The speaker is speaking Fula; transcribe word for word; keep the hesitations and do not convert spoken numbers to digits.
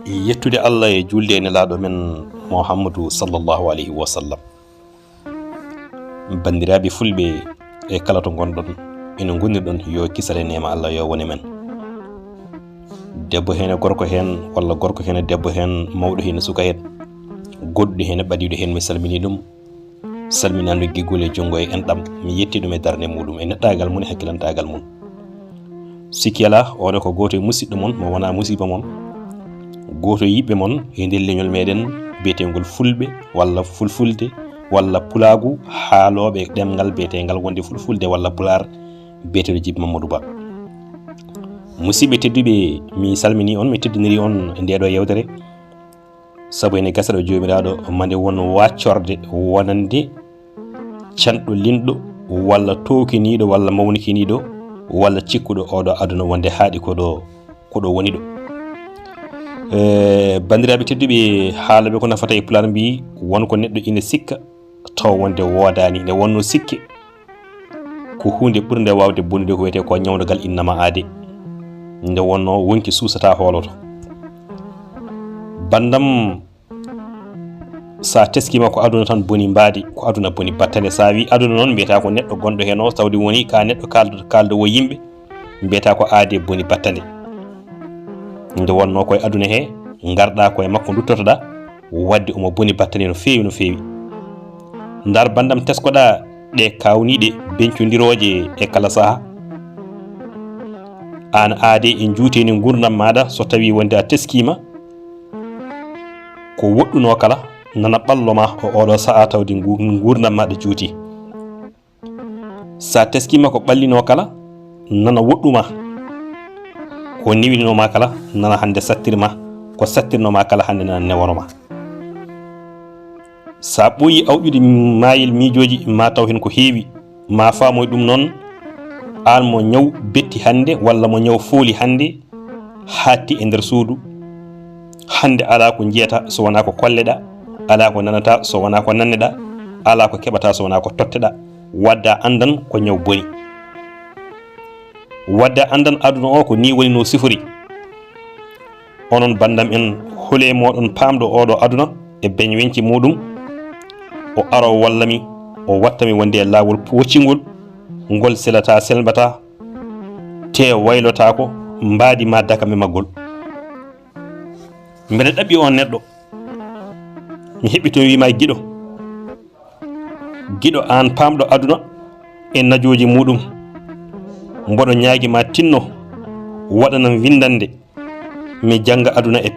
Yettude Allah e juulde e Nelaaɗo men Muhammadu sallallahu alayhi wa sallam. Banndiraaɓe fulɓe, e kala to ngonɗon, ene ngonirɗon, yo kisal e neema Allah yo wone men. Debbo heen e gorko heen, walla gorko heen e debbo heen, mawɗo heen e suka heen, goɗɗo heen e ɓadiiɗo heen, mi salminii ɗum. Salminaandu giggol e junngo e enɗam, mi yetti ɗum e darnde muuɗum, e neɗɗaagal mum, e hakkilantaagal mum. Sikki alaa, oɗo ko gooto e musiɗɗo mon, mo wonaa musiba mon. Gooto e yiɓɓe mon e nder leñol meɗen biyeteengol Fulɓe, walla Fulfulde, walla Pulaagu, haalooɓe ɗemngal biyeteegal wonde Fulfulde walla Pulaar, biyeteeɗo Jibi Mamadou Ba. Musiɓɓe tedduɓe, mi salminii on, mi teddiniri on e ndeeɗo yeewtere. Sabu ene gasa ɗo Joomiraaɗo ma nde won waccorde wonande canɗo linɗo, walla tookiniiɗo, walla mawnikiniiɗo, walla cikkuɗo oɗo aduna wonde haaɗi ko ɗo, ko ɗo woni ɗo. E, banndiraaɓe tedduɓe, haalooɓe ko nafata e Pulaar mbiyi, won ko neɗɗo ina sikka, taw wonde woodaani. Nde wonno sikke ko huunde ɓurnde waawde bonnude ko wiyetee ko ñawndogal innama aade. Nde wonno wonki suusataa hooloto. Banndam, so a teskiima ko aduna tan boni mbaadi, ko aduna boni battane. So a wii aduna noon, mbiyataa ko neɗɗo gonɗo heen o, tawde woni ka neɗɗo kaaldo, kaaldo wo yimɓe, mbiyataa ko aade boni battane. Nde wonno koye aduna he ngarɗa koye makko, nduttotoɗa, wadde omo boni battane no feewi, no feewi. Ndar banndam, teskoɗa ɗe kawniiɗe bencondirooje e kala saha. Aan aade e njuuteendi nguurndam maaɗa, so tawi wonde a teskiima ko woɗɗuno kala, nana ɓallo ma o oɗo saha, tawde ngu-, nguurndam maaɗa juuti. Sa teskiima ko ɓallino kala, nana woɗɗuma. Ko newinoma kala, nana hannde sattirma. Ko sattirnoma kala, hannde nana neworoma. Sa ɓooyi awƴude maayel miijooji, ma taw heen ko heewi, ma faamoy ɗum noon, aan mo ñaw betti hannde, walla mo ñaw fooli hannde, haatti e nder suudu. Hannde alaa ko njiyata so wonaa ko kolleɗa, alaa ko nanata so wonaa ko nanneɗa, alaa ko keɓata so wonaa ko totteɗa. Wadda anndan ko ñaw boni. Wadda anndan aduna o ko ni woni no sifori. Onon banndam en, hole moɗon paamɗo oɗo aduna e beñ weñce muɗum, o aro wallami, o wattami wonde e laawol poccingol, ngol selata selmbata, te waylotaako mbaadi ma dakam e maggol. Mbeɗa ɗaɓɓi on neɗɗo, mi heɓɓito wiima giɗo. Giɗo, aan paamɗo aduna e najooji muɗum, mboɗo ñaagi ma tinno, waɗanam winndannde, mi jannga aduna e